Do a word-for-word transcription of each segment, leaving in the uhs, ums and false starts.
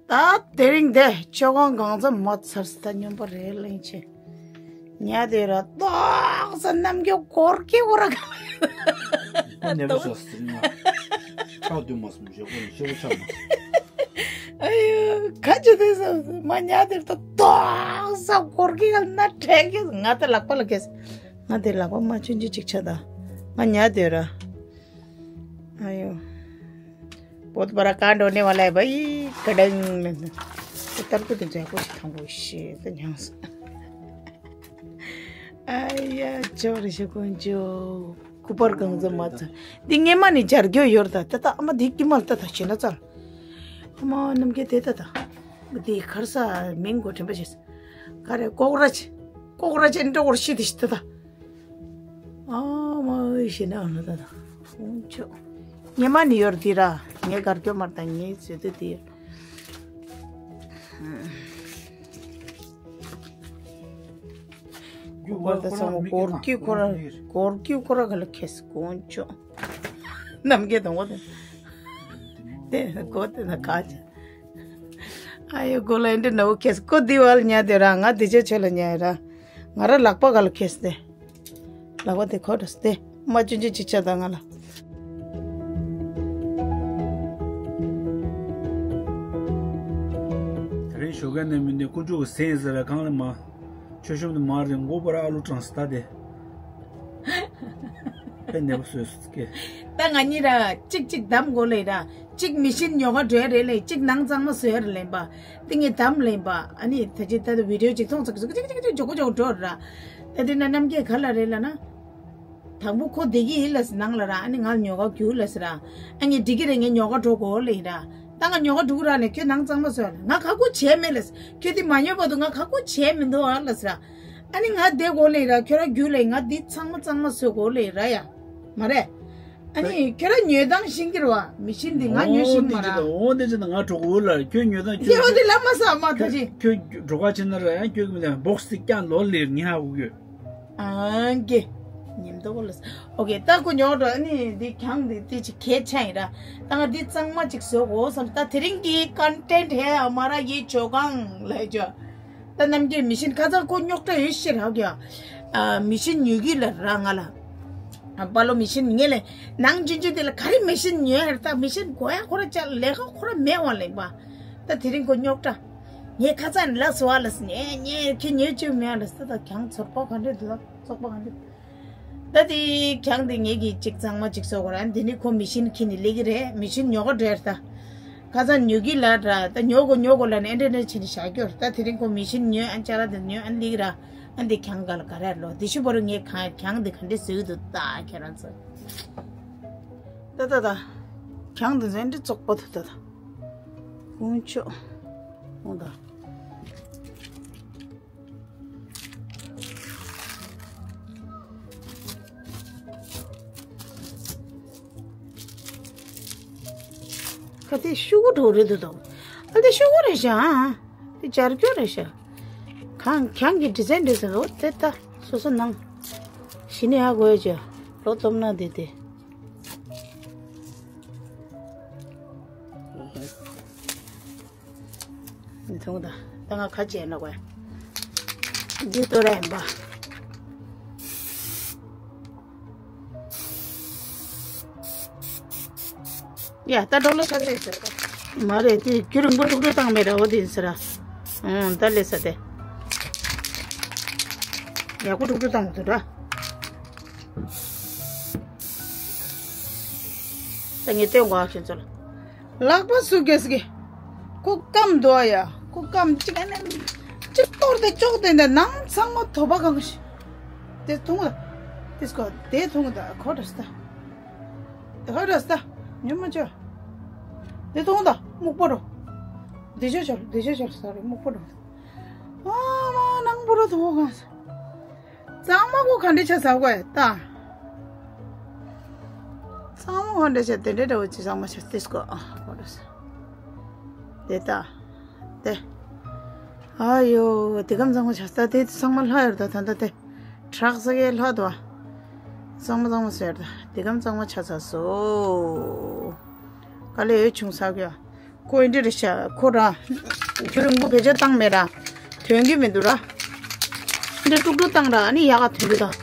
ད་དེ་རིང་དེ་ཆོས་ཁང་གང་ཙམ་མ་ཚར་ས། ད་སྨྱོན་པ་རེད་གླེང་ཆེ། ཉལ་དེ་ར་ཏོག་ཙམ་ནམ་རྒྱུན་སྒོར་གི་འུ་ར་ག་ཁོ་ནས་བུ་ཟ་ཟིན་ན་ཁྲག་བདུན་མ་སོང་ཞེ་ཁོ་ནས་ཤོག་ཆག་མ་སོང་། ཨ་ཡོ་ཁ་ཆེ་དེ་ས་མ་ཉལ་དེ་ར་ཏོག་ཙམ་སྒོར་གི་ག་ན་དྲན་གི། ང་ད་ལག་པ་ལ་གས། ང་དེ་ལག་པ་མ་ཆུན་ཆུན་ཅིག་ཆ། ད་ང་ཉལ་དེ་ར། ཨ་ཡོ། बहुत बड़ा कांड होने वाला है भाई। कड़ंग। तर को तो जाको थंगो शे तो न्यांस। आया चोर शे कोंजो। कुपर गंग ज मत। दिंगे मानी जरग्यो योर ता। तता अमा दिक्की मल तता छिना चल। अमा नमके ते तता। दि खरसा मेंगो ठेम्बे जेस। करे कोकराच। कोकराच एंडो ओरशी दिस तता। ཨ་མ་ཨི་ཤེ་ན་ཨ་ན་ད་ད། ཁོང་ཆོ། ཉེ་མ་ནི་ཡོར་དི་ར། ངའི་གར་སྐྱོ་མར་དང་ངའི་ཟེ་དེ་དི། ཁོ་ད་སང་སྒོར་གྱི་ཁོ་ར་སྒོར་གྱི་ཁོ་ར་ག་ལ་ཁེས་ཁོང་ཆོ། ནམ་གེ་དང་བོ་དེ། དེ་གོ་དེ་ན་ཁ་ཆེ། ཨ་ཡོ་གོ་ལ་ཨེ་འདྲ་ནོ་ཁེས་ཁོ་དི་བལ་ཉལ་དེ་ར། ང་དི་ཆེ་ཆེ་ལ་ཉལ་ར། ང་ར་ལག་པ་ག་ལ་ཁེས་ཏེ། ལག་པ་དེ་ཁོ་འགྲོ་སྟེ། མ་ཆུན་ཆུན་ཅིག་ཆ་ད་ང་ལ། དེ་རིང་ཞོགས་ཀས་ནས་མི་འདི་ཀུན་སྤྱོད་ཀྱི་སེམས་ཟེར་ལ་གང་ལ་མ། ཆོས་ཤོམ་དུ་མ་རེད་མགོ་པར་ཨ་ལུ་དྲངས་སུ་ལྟ་དེ། ཕན་ནེ་བུ་སོས་སུ་སྐྱེ། ད་ང་གཉིས་ར་གཅིག་གཅིག་གདམ་དགོས་ལེ་ར། གཅིག་མི་ཤིན་ཉོ་ག་འགྲོ་ཡ་རེད་ལེ། གཅིག་ནང་གཙང་མ་བཟོ་ཡ་རེད་ལེན་པ། ཏི་ངས་གདམ་ལེན་པ། ཨ་ནི་ད་ཅི་ད་ད་བི་ཌིའོ་གཅིག་མཐོང་ཚག་ཚག་གཅིག་གཅིག་གཅིག་མགྱོགས་པོ་མགྱོགས་འགྲོ་ར། ད་དེ་ན་རྣམ་རྒྱལ་ག་ལ་རེད་ལ་ན། དང་པོ་ཁོ་བསྡད་ཀྱི་ཡིན་ལ་ཟེར་ནང་ལ་ར། ཨ་ནི་ང་ཉོ་ག་རྒྱུགས་ལ་ཟེར་ར། ཨ་ངས་འགྲིག་གི་རེད། ངས་ཉོ་ག་འགྲོ་དགོས་ལེ་ཡིན་ར། ད་ང་ཉོ་ག་འགྲོ་གི་ར་ལེ། ཁྱོད་ནང་གཙང་མ་བཟོས་ལ། ང་ཁ་ཁུ་བྱས་མེད་ལ་ཟེར། ཁྱོད་དེ་མ་ཉོས་བར་དུ་ང་ཁ་ཁུ་བྱས་མི་འདུག་ཨ་ལ་ཟེར་ར། ཨ་ནི་ང་བསྡད་དགོས་ལེ་ཡིན་ར། ཁྱོད་ར་རྒྱུགས་ལེ། ང་འདི་ཚང་མ་གཙང་མ་བཟོ་དགོས་ལེ་ཡིན་ར་ཡ། མ་རེད། ཨ་ནི་ཁྱོད་ར་ཉོས་སྟངས་ཤེས་ཀྱི་རེད་བ། མི་ཤེས་འདི་ང་ཉོས་ཤེས་མ་ར། འོ་འདི་ཅི་ད་ང་གྲོགས་པོ་ལ་ཁྱོད་ཉོས་སྟངས་ཁྱོད་འོ་འདི་ལ་མ་ས་མ་ད་ཅི། ཁྱོད་གྲོགས་པ་ཆེ་ན་ར་ཡང་ཁྱོད་ཀྱི་མི་ལ་བོགས་སི་ཀྱང་ལོ་ལེར་ཉི་ཧ་གུ་གུ། ཨང་ཀེ། ཉིམ་དོ་གོ་ལ་ས། ཨོ་ཀེ། ད་ཁོ་ཉོ་འགྲོ། ཨ་ནི་འདི་གྱང་འདི་འདི་ཅི་ཁེ་ཆ་ཡིན་ར། ད་ང་འདི་གཙང་མ་ཅིག་བཟོ་དགོས་བསམ། ད་དེ་རིང་གི་ཀོན་ཊེན་ཊི་ཧེ་ཧ་མ་ར་ཡེ་ཆོ་གང་ལ་ཡེ་ཆོ། ད་རྣམ་རྒྱལ་མི་ཤིན་ཁ་ཚ་ཁོ་རྙོག་དྲ་ཡོད་ཤེས་རག་གི་ཡ། ཨ་མི་ཤིན་ཉོ་གི་ལ་ར་ང་ལ། ཨ་པ་ལོ་མི་ཤིན་ངེ་ལེ། ནང་ཅུན་ཅུན་དེ་ལ་ག་རེ་མི་ཤིན་ཉོ་ཡ་ར། ད་མི་ཤིན་གོ་ཡ་ཁོ་ར་ཅ་ལས་ཀ་ཁོ་ར་མེད་བ་ལེ་པ། ད་དེ་རིང་ཁོ་རྙོག་དྲ། ངས་ཁ་ཚ་ནི་ལ་སོ་བ་ལ་སི་ནས་ངས་ཁྱེད་ཉོས་ཅུ་མེད་ལ་སི། ད་གྱང་ཚོར་པ་ག་འདྲ་འདུག་ད་ཚོགས་པ་ག་འདྲ། ད་དེ་གྱང་དེ་ངེད་ཀྱིས་གཅིག་གཙང་མ་གཅིག་བཟོ་དགོས་ར། དེ་ནི་ཁོ་མི་ཤིན་ཁྱི་ནི་ལེགས་ཀྱི་རེད། མི་ཤིན་ཉོ་ག་འདྲེར་ད། ཁ་སང་ཉོ་གི་ལ་འདྲ། ད་ཉོ་གོ་ཉོ་གོ་ལ་ནི་ཨེ་འདྲ་འདྲ་བྱས་ནས་བཞག་རྒྱུར། ད་དེ་རིང་ཁོ་མི་ཤིན་ཉོས། ཨན་ཅ་ར་དེ་ཉོས། ཨན་ལེགས་ར། ཨན་དེ་གྱང་ག་ལ་ག་རེ་ལོ། དེ་ཤུ་བོ་རུ་ངས་གང་གྱང་དེ་ག་འདྲས་བཟོས་འདུག་ད་ཁྱེད་རང་ཚོ། ད་ད་ད། གྱང་དེ་ཚོ་ཨེ་འདྲ་བཙོག་པོ་ད་ད་ད། ཀུན་སྤྱོད། ཧོང་ད། ཁ་དེ་ཤུ་གུ་འགྲོ་རེད་འདུག་དོ། ཨ་དེ་ཤུ་གུ་རེད་ཤག་ཨ་དེ་སྦྱར་རྒྱུ་རེད་ཤག་གང་གྱང་གི་ཌི་ཛའིན་འདྲ་ཟེར་འོ་དེ་ལྟ་སོ་སོ་ནང་ཞི་ནི་ཧ་གོ་ཡ་ཅག་ལོ་སྟོབས་ན་དེ་དེ། མི་མཐོང་ད། ད་ང་ཁ་ཆེ་ན་གོ་ཡ། འདི་ལྟོ་ར་ཡིན་པ། ཡ་ད་འགྲོ་ལོ་ས་ཚེ་ཟེར་ག་མ་རེད་དེ་རྒྱུ་རིང་པོ་དཀྲུག་དཀྲུག་བཏང་མེད་ར་འོ་དེ་ཡིན་ཟེར་ར། ཨང་ད་ལས་ས་དེ། ཡག་པོ་དཀྲུག་དཀྲུག་བཏང་དུ་འདྲ། ད་ངས་སྟོན་གོ་ཨ་ཁྱོད་ཚོ་ལ། ལག་པ་སུ་གེ་སི་གེ་ཁོ་སྐམ་འདུག་ཨ་ཡ། ཁོ་སྐམ་གཅིག་ཨ་ནི། གཅིག་གཏོར་ཏེ་ཅོག་ཏེ་འདི་ནང་ཚང་མ་དོ་པ་གང་ཞིག་དེ་ཐུང་ད། དེ་སྐོ་དེ་ཐུང་ད་ཁོ་འདྲ་སི་ད། ཁོ་འདྲ་སི་ད། ཉོ་མ་ཅོ། དེ་ཐུང་ད་སྨུག་པོ་རོ། དེ་ཅོ་ཅོ་དེ་ཅོ་ཅོ་ས་རེ་སྨུག་པོ་རོ། ཨ་མ་ནང་པོ་རོ་དོ་གང་ས། གཙང་མ་གོ་ག་འདྲ་ཆ་ཟ་གོ་ཡ་ད། གཙང་མ་ག་འདྲ་ཆ་དེ་འདྲ་འདྲ་བོ་ཅི་གཙང་མ་ཆ་ཏིས་གོ་ཨ་གོ་འདྲ་ས། དེ་ད། དེ། ཨ་ཡོ་དེ་གམ་གཙང་མ་ཆ་ས་དེ་གཙང་མ་ལྷ་ཡོད་ད་ད་ད་དེ། བྲག་ས་གའི་ལྷ་དོ། གཙང་མ་གཙང་མ་ཟེར་ད་དེ་གམ་གཙང་མ་ཆ་ས་སོ། ག་ལེ་ཡོད་ཆུང་ས་གོ་ཡ། ཁོ་ཨེ་འདྲ་རེད་ཤག་ཁོ་ར། ཁྱོད་རང་མགོ་བེད་སྤྱོད་བཏང་མེད་ར། དོན་གྱི་མི་འདུག་ར། འདི་ཀྲུག་ཀྲུག་བཏང་ར་ཨ་ནི་ཡག་ག་དོན་གྱི་དང་།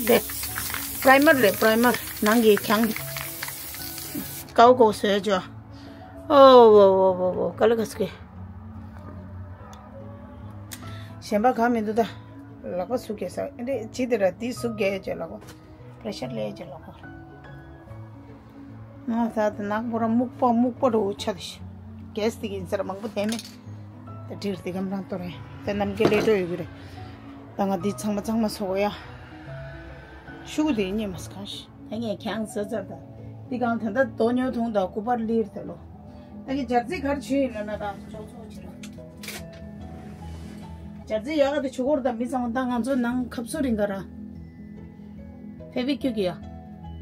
དེ། པྲའི་མར་རེད་པྲའི་མར་ནང་གི་གྱང་། ཀའོ་ཀའོ་བཟོས་ཅོ། ཨོ་ཝོ་ཝོ་ཝོ་ཝོ་ཀ་ལི་ཀ་སུ་ཀེ། གཞན་པ་གང་མི་འདུག་ད། ལག་པ་ཟུག་གེ་ས་ཨེ་འདྲ་ཅི་དེ་ར་དེ་ཟུག་གེ་ཅོ་ལག་པ། པྲེ་ཤར་ལས་ཀྱི་ལོག་པར། ང་ད་ནག་པོ་ར་སྨུག་པ་སྨུག་པ་རུ་ཆགས་ཤག་གེ་སི་དེ་གི་ཡིན་ཟེར་མང་པོ་བསྡད་མེད། ད་འདྲིར་དེ་གམ་རང་གཏོར་རེད། ད་རྣམ་རྒྱལ་ལས་འགྲོ་ཡོད་གི་རེད། ད་ང་འདི་ཚང་མ་ཚང་མ་བཟོ་གོ་ཡ། ཤུ་གུ་དེ་རྙེད་མ་སོང་གང་ཞིག་ད་ངས་ཁྱང་ཟ་ཚར་ད། འདི་གང་ད་ད་དོ་ཉོ་ཐུང་ད་སྐུ་པར་ལིར་ད་ལོ། ད་གི་འབྱར་རྩི་གར་ཆུ་ཡིན་ལ་ན་ད་ཅོག་ཚོགས་ཆེ་ལ། འབྱར་རྩི་ཡག་ག་དེ་ཆུ་འཁོར་དང་མི་ཚང་མ་ད་ང་ཚོ་ནང་ཁབ་སུ་རིང་ག་ར། ཕེ་བི་ཀུག་ཡ།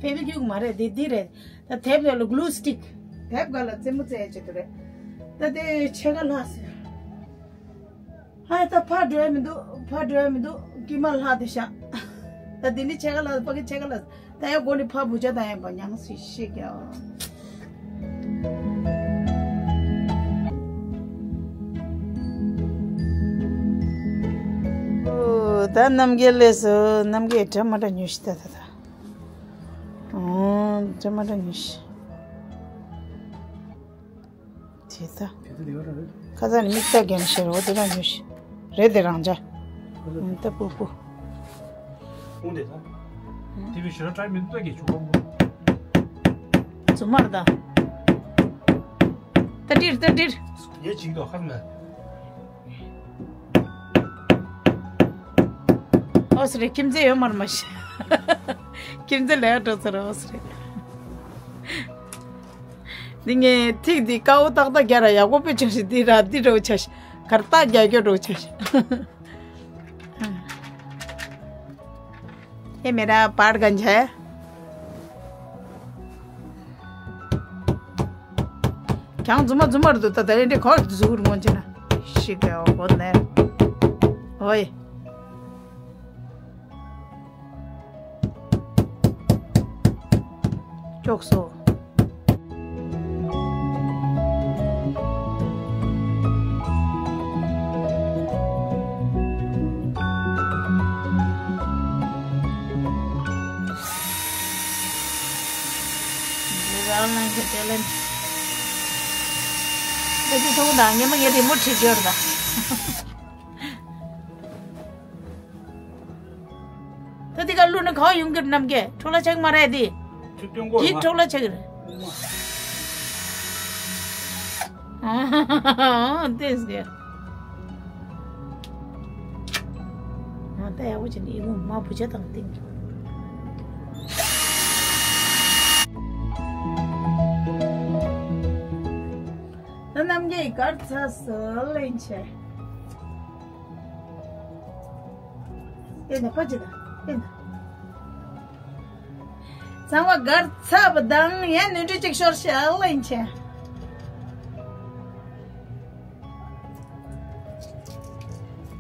ཕེ་བི་ཀུག་མ་རེད་དེ་འདི་རེད། ད་དེབ་ལ་གླུ་སི་ཊིག་དེབ་ག་ལ་རྩེད་མོ་རྩེ་ཡ་ཆེད་དུ་རེད། ད་དེ་ཕྱེད་ཀ་ལྷག་སོང་། ཧ་ད་ཕར་འགྲོ་ཡ་མི་འདུག་ཕར་འགྲོ་ཡ་མི་འདུག་དཀྱིལ་མ་ལྷག་དེ་ཤག་ད་དེ་ནི་ཕྱེད་ཀ་ལྷག་ཕ་གི་ཕྱེད་ཀ་ལྷག་ད་ཡ་སྒོ་ནི་ཕ་བུ་ཆ་ད་ཡ་པ་ཉང་སི་ཤི་ཀྱ། ཨོ། ད་རྣམ་རྒྱལ་ལས་སོ་རྣམ་རྒྱལ་འདྲ་མ་འདྲ་ཉོས་ཤི་ད་ད་ད། ཨོ། འདྲ་མ་འདྲ་ཉོས་ཤི། དེ་ད། དེ་ད་དེ་ག་རེད། ཁ་ས་ནི་མིག་ལྟ་རྒན་ཤེར་འོ་དེ་ད་ཉོས་ཤི། རེད་དེ་རང་ཅག་ཁ་ས་ནི་ད་པུ་པུ། ཁོང་དེ་ད། དེ་བི་ཤོ་ཏྲའི་མིན་ཏོ་གི་ཆུ་ཁོམ་པོ། ཛུ་མར་ད། ད་ཏིར་ད་ཏིར། ཡེ་ཅིག་ཏོ་ཁ་མ། ཨོ་སི་རེ་ཁྱིམ་མཚེས་ཡོད་མར་མ་ཤི། ཁྱིམ་མཚེས་ལས་འགྲོ་ཚར་ཨོ་སི་རེ། འདི་ངས་ཐིག་འདི་དཀར་པོ་ཏག་ཏག་རྒྱག་ར་ཡག་པོ་དཔེ་ཆགས་ཤིག་འདི་ར་འདི་འགྲོ་ཆགས་ཤིག་གར་སྟག་རྒྱག་རྒྱུ་འགྲོ་ཆགས་ཤིག་ཨེ་མེ་ར་པར་གན་ཆ། གྱང་རྫུན་མ་རྫུན་མ་རེད་འདུག་ད་ད་རེ་འདྲེ་གོ་ཟུག་རུ་མོ་ཆེ་ན་ཤི་ག་འོ་གོ་ནས་ཨོ་ཡེ། ཅོག་སོ། རང་ལ་གི་ཏེ་ལན། ད་ཅི་ཐུང་དང་ཉི་མ་ངས་རི་མོ་བྲིས་འབྱོར་ད། ད་འདི་ག་བླུགས་ན་གང་ཡོང་གི་རྣམ་རྒྱལ་འཕྲོ་བརླག་ཆགས་མ་རེད་འདི། ཁྱོད་སྟོན་གོ་འདི་མ། འཕྲོ་བརླག་ཆགས་ཀྱི་རེད། ཨ་ཏེས་གི། ཨ་ད་ཡག་པོ་བྱས་ནས་ཨི་ཁུང་མ་བུ་ཆ་དང་སྟེང་གི། ད་རྣམ་རྒྱལ་གར་ཚ་སོ་ལེན་ཆེ། ཡེ་ནས་ཕ་ཅི་ད་ཡེ་ན། ཚང་མ་གར་ཚ་བ་དང་ཡན་ནུས་འདྲི་གཅིག་ཤོར་ཤག་ལེན་ཆེ།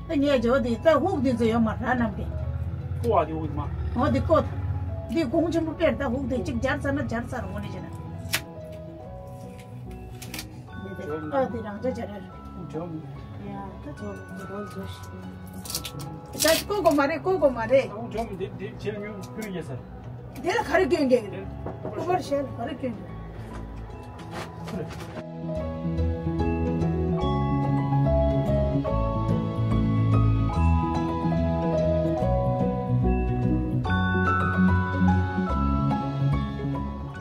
ད་ངས་ཇོ་དེ་ད་ཧུག་དེ་ཚོ་ཡོད་མ་ར་ནམ་དེ། ཀོ་བ་དེ་ཧུག་མ། འོ་དེ་ཀོ། དེ་གོང་ཆེན་པོ་དཔེར་ད་ཧུག་དེ་གཅིག་སྦྱར་ཚར་ན་སྦྱར་ཚར་འོ་ནི་བྱེད་ན། ཨ་དེ་རང་ཅག་ཅག་རེད། ཡ་ད་ཚོ་རོལ་ཚོ་ཞིག་ད་ཀོ་གོ་མ་རེད་ཀོ་གོ་མ་རེད། དེ་ལ་ག་རེ་སྐྱོན་གྱི་རེད། ཀོ་བར་ཤེལ་ག་རེ་སྐྱོན་གྱི་རེད།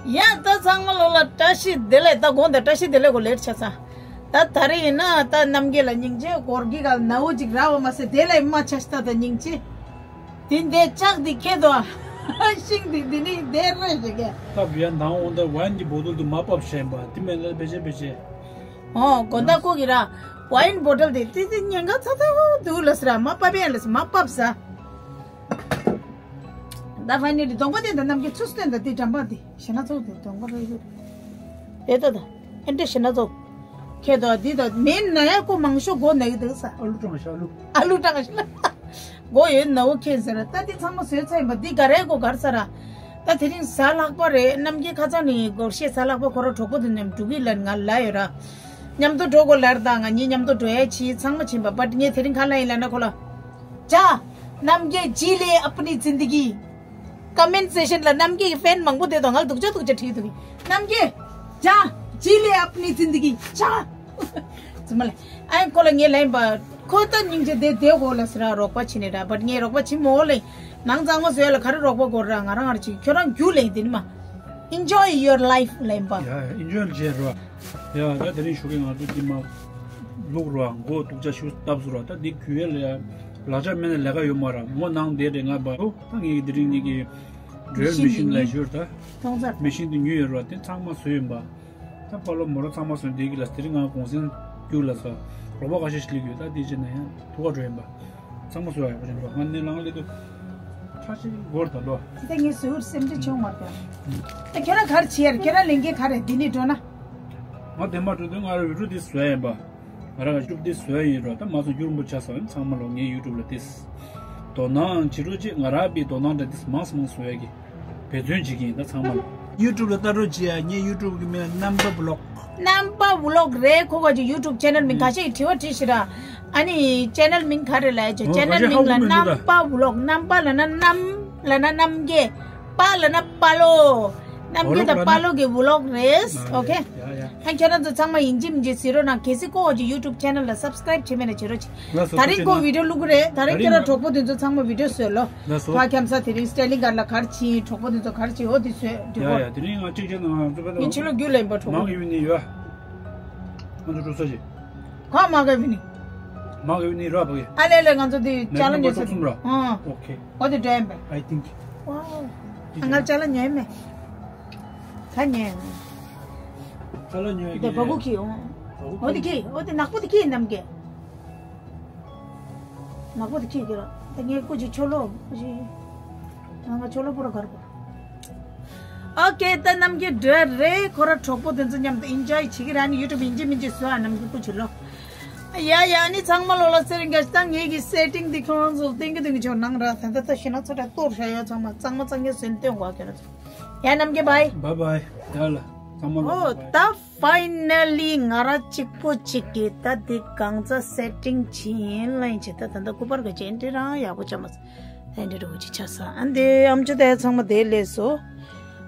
ཡ་ད་ཚང་མ་ལོ་ལ་བཀྲ་ཤིས་བདེ་ལེགས། ད་དགོང་དང་བཀྲ་ཤིས་བདེ་ལེགས་གོ་ལེར་ཆ་ཚང་། ད་ད་རེས་ཡིན་ན་ད་རྣམ་རྒྱལ་ལ་སྙིང་རྗེ་སྒོར་གི་ག་ནའུ་ཅིག་ར་བ་མ་ཟེར་དེ་ལས་མ་ཆ་ཤི་ད་ད་སྙིང་རྗེ། དེ་འདས་ལྕགས་འདི་ཁྱེད་དོ། ཤིང་འདི་འདི་ནི་དེ་རེད་ཞེས་གས། ད་བི་ཡ་ནང་འོང་ད་ཝའིན་གྱི་བོ་དོལ་དུ་མ་བབས་ཤེས་པ་དེ་མེད་ལ་བེ་ཆེ་བེ་ཆེ། ཨོ་དགོན་བདག་ཀོ་གི་ར། ཝའིན་བོ་དོལ་དེ་དེ་དེ་ཉེན་ཁ་ཚ་ཚ་འདུག་ལ་སི་ར་མ་བབས་ཡ་ལ་སི་མ་བབས་ས། ད་ཕ་ནི་དེ་གདོང་པ་དེ་ད་རྣམ་རྒྱལ་ཚུ་སྟོན་ད་དེ་འགྲམ་པ་དེ་ཞེ་ན་ཚོགས་དེ་གདོང་པ་རེད་རེད། དེ་ད་ད་ཨེ་འདྲ་ཞེ་ན་ཚོགས། ཁྱེད་དོ་འདི་དོ་མེད་ན་ཡ་ཀོ་མང་ཤོས་སྒོ་ན་གི་འདུག་ས། ཨ་ལུ་གྲངས་ཤ་ཨ་ལུ། ཨ་ལུ་གྲངས་ཤ་ལ། སྒོ་ཡོད་ན་འོ་ཁྱེད་ཟེར་ད་འདི་ཚང་མ་བཟོས་ཚར་ཡིན་པ་འདི་ག་རེ་གོ་གར་ས་ར། ད་དེ་རིང་གཟའ་ལྷག་པ་རེད། རྣམ་རྒྱལ་ཁ་སང་ནས་སྒོར་གཞས་གཟའ་ལྷག་པ་ཁོ་རང་གྲོགས་པོ་དེ་ནས་འགྲོ་གི་ལབ་ང་ལབ་ཡོད་ར། མཉམ་དུ་འགྲོ་དགོས་ལབ་ར། ད་ང་གཉིས་མཉམ་དུ་འགྲོ་ཡ་ཆེ་ཚང་མ་ཕྱིན་པ། བཊ་ངས་དེ་རིང་ག་ལབ་ཡིན་ལབ་ན་ཁོ་ལ། ཇ། རྣམ་རྒྱལ་ཇི་ལེ་ཨབ་ནི་ཛིན་དི་གི། ཀོ་མེན་ཊི་སེ་ཤན་ལ་རྣམ་རྒྱལ་གྱི་ཕེན་མང་པོ་བསྡད་འདུག་ང་ལ་སྡུག་ཅག་སྡུག་ཅག་བྲིས་འདུག་རྣམ་རྒྱལ། ཇ། ཇི་ལེ་ཨབ་ནི་ཛིན་དི་གི། ཇ། ཙི་མ་ལེ། ཨ་ཁོ་ལ་ངས་ལན་པ། ཁོ་ད་སྙིང་རྗེ་དེ་དེ་གོ་ལ་ཟེར་ར་རོགས་པ་བྱེད་ནས་ར། བཊ་ངས་རོགས་པ་བྱེད་མོ་ལེ། ནང་གཙང་མ་བཟོས་ལ་ག་རེ་རོགས་པ་དགོས་ར། ང་རང་ང་རང་ཅིག་ཁྱོད་རང་རྒྱུ་ལེན་དེ་ནི་མ། Enjoy your life ལན་པ། ཡ་ཡ་ཨིན་ཇོའི་བྱེད་ར། ཡ་ད་དེ་རིང་ཞུ་གི་ང་ཚོ་དེ་མ་ལུག་ར་མགོ་སྡུག་ཅག་ཞུ་སྟབས་སུ་ར། ད་འདི་གུ་ཡེ་ལ་ཡ་ལག་ཆ་མེད་ན་ལས་ཀ་ཡོད་མ་ར། མོ་ནང་དེ་རེད་ང་པ། ད་ངས་དེ་རིང་ངས་ཀྱི་ཌྲེལ་མེ་ཤིན་ལ་ཞུར་ད། མཐོང་ཚར། མེ་ཤིན་དེ་ཉོས་ཡོད་ར། དེ་ཚང་མ་བཟོས་ཡིན་པ། ད་པ་ལོ་མོ་རོ་ཚང་མ་སོན་དེ་གི་ལ་དེ་རིང་ང་གུང་སེང་རྒྱུག་ལ་ས་རོགས་པ་ཁ་ཤས་ཤིག་སླེབས་ཡོད། ད་དེ་བྱས་ན་ཡང་ཐུག་ག་འགྲོ་ཡིན་པ། ཚང་མ་སོ་ཡག་པོ་ཅན་པ་ང་ནི་ལང་ལེ་དུ་ཁ་ཤས་སྒོར་ད་ལོ། དེ་ངས་སུ་སེམས་ཁྲལ་ཆེ་བ་མ་རེད། ད་ཁྱེད་རང་ག་རེ་བྱེད་ཡ་རེད། ཁྱེད་རང་ལས་འགན་ག་རེ་འདི་ནས་འགྲོ་ན། ང་དེ་མ་འགྲོ་དུས་ང་རང་ཡུ་ཊུབ་དེ་བཟོ་ཡ་ཡིན་པ། ང་རང་ཡུ་ཊུབ་དེ་བཟོ་ཡ་ཡིན་རོ། ད་མ་སོང་རྒྱུ་རིང་པོ་ཆགས་སོང་ཡིན། ཚང་མ་ལོ་ངའི་ཡུ་ཊུབ་ལ་དེ་དོ་སྣང་བྱེད་རོགས་བྱེད། ང་རང་པའི་དོ་སྣང་འདྲ་དེ་མང་སུ་མང་སུ་བཟོ་ཡ་གི། འབད་བརྩོན་བྱེད་ཀྱི་ཡིན་ད་ཚང་མ་ལ། ཡུ་ཊུབ་ལ་ལྟ་རོགས་བྱེད་ཡ། ངའི་ཡུ་ཊུབ་གི་མིང་ལ་རྣམ་པ་བི་ལོག་རྣམ་པ་བི་ལོག་རེད། ཁོ་ག་ཅིག་ཡུ་ཊུབ་ཆེ་ནལ་མིང་ཁ་ཤས་ཀྱིས་དྲི་བ་དྲིས་ཤི་ར། ཨ་ནི་ཆེ་ནལ་མིང་ག་རེ་ལབ་ཡ་ཅིག་ཨོ་ཆེ་ནལ་མིང་ལ་རྣམ་པ་བི་ལོག་རྣམ་པ་ལབ་ན་རྣམ་ལབ་ན་རྣམ་རྒྱལ། པ་ལབ་ན་པ་ལོ། རྣམ་རྒྱལ་དང་པ་ལོ་གི་བི་ལོག་རེད། ཨོ་ཁེ། ཡ་ཡ། ད་ཁྱེད་རང་ཚོ་ཚང་མ་ཡིན་གཅིག་མིན་གཅིག་གཟིགས་རོགས་གནང་། གལ་སྲིད་ཁོ་ག་ཅིག་ཡུ་ཊུབ་ཆེ་ནལ་ལ་སབ་སི་ཀ་རེབ་བྱེད་མེད་ན་བྱེད་རོགས་གྱིས། ད་རིང་ཁོ་བི་ཌིའོ་བླུག་གི་རེད། ད་རིང་ཁྱེད་རང་གྲོགས་པོ་དེ་ཚོ་ཚང་མ་བི་ཌིའོ་བཟོས་ལོ། ལགས་སོ། ཕ་ཁྱམ་ས་དེ་རིང་སི་ཊེ་ལིང་གར་ལ་གར་ཕྱིན། གྲོགས་པོ་དེ་ཚོ་གར་ཕྱིན། འོ་དེ་བཟོས་འདུག་གོ། ཡ་ཡ། དེ་རིང་ང་གཅིག་བྱས་ན་ང་ཚོ་ཕ་ད་ངས་ཕྱི་ལོགས་རྒྱུ་ལེན་པ་གྲོགས་མང་པོ་ཡོད་ནི་ཡོད། ང་ཚོ་འགྲོ་ས་ཞིག་གང་མ་ག་བི་ནི། མ་ག་བི་ནི་ར་བ་གི། ཨ་ལེ་ལེ་ང་ཚོ་དེ་ཅ་ལག་ཉོས་ས་གསུམ་ར། ཨང་། ཨོ་ཁེ། འོ་དེ་འདྲ་ཡིན་པས། I think. Wow. ང་ཅ་ལག་ཉོས་མེད། ད་ཉོས། ཅ་ལག་ཉོས་དེ་གི་བ་གུ་ཁི་ཨོ། བ་གུ་ཁི། འོ་དེ་ཁི། འོ་དེ་ནག་པོ་དེ་ཁི་ནམ་གི། ནག་པོ་དེ་ཁྱེད་ཀྱི་ར། ད་ངས་སྐུ་མཁྱེན་ཆོ་ལོ། སྐུ་མཁྱེན། ང་ཆོ་ལོ་པོ་ར་གར་གོ། ཨོ་ཀེ། ད་རྣམ་རྒྱལ་འདྲ་རེད། ཁོ་ར་གྲོགས་པོ་དེ་ཚོ་མཉམ་དུ་ཨིན་ཇོའི་བྱེད་ཀྱི་ར། ནི་ཡུ་ཊུབ་ཡིན་གཅིག་མིན་གཅིག་བཟོ་ཨ། རྣམ་རྒྱལ་སྐུ་མཁྱེན་ལོ། ཡ་ཡ། ནི་ཚང་མ་ལོ་ལ་ཟེར་རིང་ག་ད་ངེད་ཀྱི་སེ་ཊིང་དེ་ཁྱོད་རང་ཚོ་ཏིང་གི་ཏིང་གི་ཆོ་ནང་ར། ད་ད་ད་ཤི་ན་ཚོ་ད་གཏོར་བྱ་ཡོད། ཚང་མ་གཙང་མ་གཙང་རྐྱང་བཟོས་སྟོན་དགོས་ཀྱི་ར། ཡ་རྣམ་རྒྱལ་བྷའི། བྷའི་བྷའི། ཡ་ལ་ཚང་མ་ལོ། ཨོ་བྷའི་བྷའི། ད། Finally ང་ར་གཅིག་པོ་གཅིག་གིས་ད་འདི་གང་ཚ་སེ་ཊིང་བྱིན་ལེན་བྱེད། ད་ད་ད་སྐུ་པར་ག་ཅན་དེ་རང་ཡག་པོ་ཆགས་མ་སོང་། ཨེ་འདྲ་འདྲ་བོ་ཅིག་ཆགས་སོང་། ཨ་འདི་ཨམ་ཅོག་དེ་ཚང་མ་དེ་ལས་སོ།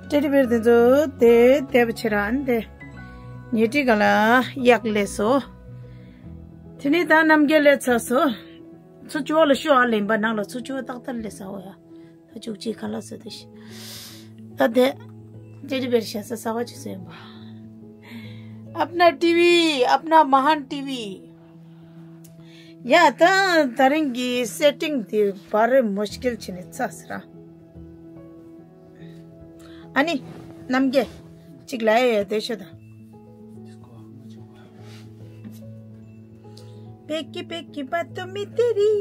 ཊེ་ཌི་བེར་དེ་ཚོ་དེ་དེ་བ་ཆེ་ར། ཨ་འདི་ཉལ་ཁྲི་ག་ལ་གཡག་ལས་སོ། དེ་ནི་ད་རྣམ་རྒྱལ་ལས་ཚ་སོ། ཚུ་ཅུ་བ་ལ་ཤོ་ཨ་ལེན་པ་ནང་ལ་ཚུ་ཅུ་བ་ཏག་ཏག་ལས་ས་འོ་ཡ། ད་བཅུ་གཅིག་ཁ་ལག་ཟ་དེ་ཤི། ད་དེ་ཊེ་ཌི་བེར་ཤ་ས་ས་བ་ཅི་ཟོས་པ། अपना टीवी, अपना महान टीवी। ཡ་ད་ད་རིང་གི་སེ་ཊིང་དེ་བར་རེ་མུཤ་ཀིལ་ཆེ་ནི་ཚ་སི་ར། ཨ་ནི་རྣམ་རྒྱལ་གཅིག་ལ་ཡ་ཡ་དེ་ཤོད་ད། पेकी पेकी बातों में तेरी।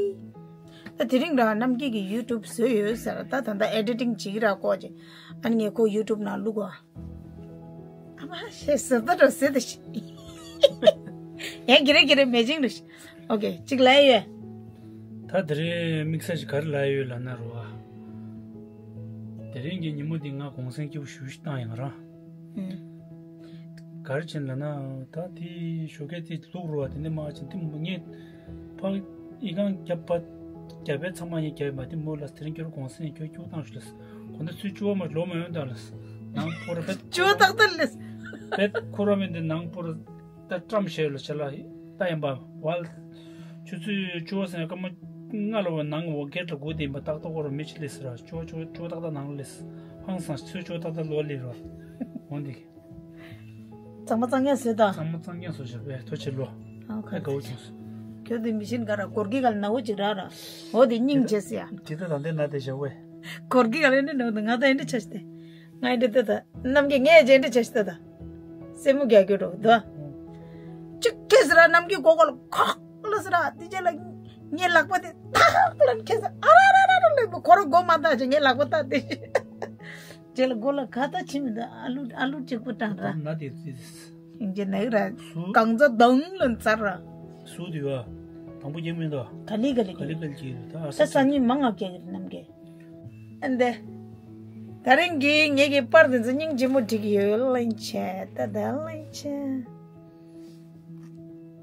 ད་དེ་རིང་ར་རྣམ་རྒྱལ་གྱི་ཡུ་ཊུབ་བཟོས་ཡོད་ཟེར། ད་ད་ལྟ་ཨེ་ཌི་ཊིང་བྱེད་ཀྱི་ར་ཀོ་ཅེ། ཨ་ནི་ངས་ཁོ་ཡུ་ཊུབ་ནང་བླུག་གོ། ཨ་མ་ཤེས་ཟེར་ད་འགྲོ་ཟེར་ད་ཤི། ཡང་གི་རེ་གི་རེ་མེ་ཇིང་རེ་ཤི། ཨོ་ཀེ་གཅིག་ལ་ཡོད། ད་དེ་རིང་དམིགས་བསལ་ཞིག་ག་རེ་ལ་ཡོད་ལབ་ན་རོ། དེ་རིང་གི་ཉིན་མོ་འདི་ང་གུང་སེང་སྐྱིད་པོ་ཞེ་པོ་ཞིག་བཏང་ཡིན་ར། ཨུམ། ག་རེ་བྱས་ལབ་ན་ད་དེ་ཞོགས་ཀས་དེ་ལུག་རོ་བ་དེ་འདྲ་མ་བྱས་དེ་མོ་ངས་ཕ་ཨི་ཁང་རྒྱབ་པ་རྒྱབ་པའི་ཚང་མ་ངས་རྒྱབ་ཡིན་པ། དེ་མོ་ལ་དེ་རིང་ཁྱོད་གུང་སེང་ཁྱོད་སྐྱིད་པོ་བཏང་ཞུ་ལ། གོ་ན་ཚུར་ཅུ་བ་མ་ལོ་མ་ཡོང་ད་ལ། ནང་སྤོ་ར་བེད་ཅུ་བ་ཏག་ཏག་ལས། བེད་ཁོ་ར་མིན་དེ་ནང་སྤོ་ར་ད་བཀྲམ་བྱས་ལ་བྱས་ལ་ད་ཡིན་པ་ཝལ། ཆུ་ཚོད་ཅུ་བ་སེང་སྐར་མ་ལྔ་ལ་བ་ནང་འོ་སྒེར་ལ་སྒུག་བསྡད་པ་ཏག་ཏག་ཁོ་ར་མི་ཅི་ལས་ཟེར་ར། ཅུ་བ་ཅུ་བ་ཅུ་བ་ཏག་ཏག་ནང་ལ་ལས། ཧང་སང་ཚུར་ཅུ་བ་ཏག་ཏག་ལོ་ལས་ར། འོན་ཏེ། གཙང་མ་གཙང་རྐྱང་བཟོས་དང་། གཙང་མ་གཙང་རྐྱང་བཟོས་བཞག་པས་ཐོ་ཆེ་ལོ། ཨ་ཁ་ཨེ་དགའ་བོ་བྱུང་སོང་། ཁྱོད་དེ་མི་ཤེས་ག་ར་སྒོར་གི་ག་ལ་ན་བོ་ཅིག་ར་ར། འོ་དེ་སྙིང་རྗེ་སི་ཡ། ཇི་ལྟར་དང་དེ་ན་དེ་བཞག་པས། སྒོར་གི་ག་ལ་ནི་ནོ་ང་ད་ཨེ་འདྲ་ཆ་ཤི་ཏེ། ང་ཨེ་འདྲ་ཏེ་ད་རྣམ་རྒྱལ་ངས་ཨེ་འདྲ་ཆ་ཤི་ཏེ་ད། སེ་མོ་རྒྱག་རྒྱུ་འགྲོ་ད། ཅིག་ཁེ་སི་ར་རྣམ་རྒྱལ་གོ་གོ་ལ་ཁོག་ལ་སི་ར་དེ་རྗེས་ལ་ངའི་ལག་པ་དེ་ཐག་ལ་ཁེ་སི་ཨ་ར་ར་ར་ར་ལ་ཁོ་ར་མགོ་མ་ད་ཅིག་ངའི་ལག་པ་ད་དེ། རྗེས་ལ་མགོ་ལ་ག་ད་ཕྱིན་མི་འདུག་ཨ་ལུ་ཨ་ལུ་གཅིག་པུ་དྲངས་ར། ན་དེ་ཙི་ཙི། ཞིང་ཆེན་ནག་ར། སུ། གང་ཚ་དང་ལ་ཚར་ར། སུ་དེ་བ། དང་པོ་རྒྱག་མི་འདུག་ག་ལི་ག་ལི་ག་ལི་ག་ལི་གི་ད་ཨ་ད་ས་སང་ཉིན་མང་ང་རྒྱག་གི་རྣམ་རྒྱལ། ཨ་འདི། ད་ ད་རིང་གི་ངེད་ཀྱི་པར་དེ་ཚོ་སྙིང་རྗེ་མོ་བྲིས་ཀྱི་ཡོད། གླེང་ཆེ་ད་ད་གླེང་ཆེ།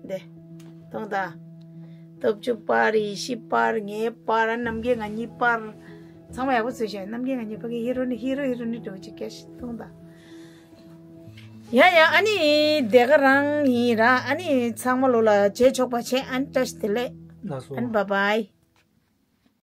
འདི། མཐོང་དང་། སྟོབས་བཅུ་པར། ཡེ་ཤེས་པར། ངའི་པར། རྣམ་རྒྱལ་ང་གཉིས་པར། ཚང་མ་ཡག་པོ་བཟོས་ཤག་རྣམ་རྒྱལ་ང་གཉིས་ཕ་གི་ཧི་རོ་ནི་ཧི་རོ་ཧི་རོ་ནི་འགྲོ་ཅིག་སྐད་ཤི་མཐོང་དང་། ཡ་ཡ། ཨ་ནི་དེ་ག་རང་ཡིན་ར། ཨ་ནི་ཚང་མ་ལོ་ལ་བྱེད་ཆོག་པ་བྱེད། ཨ་ནི་བཀྲ་ཤིས་བདེ་ལེགས། ལགས་སོ། ཨ་ནི་བཱའི་བཱའི།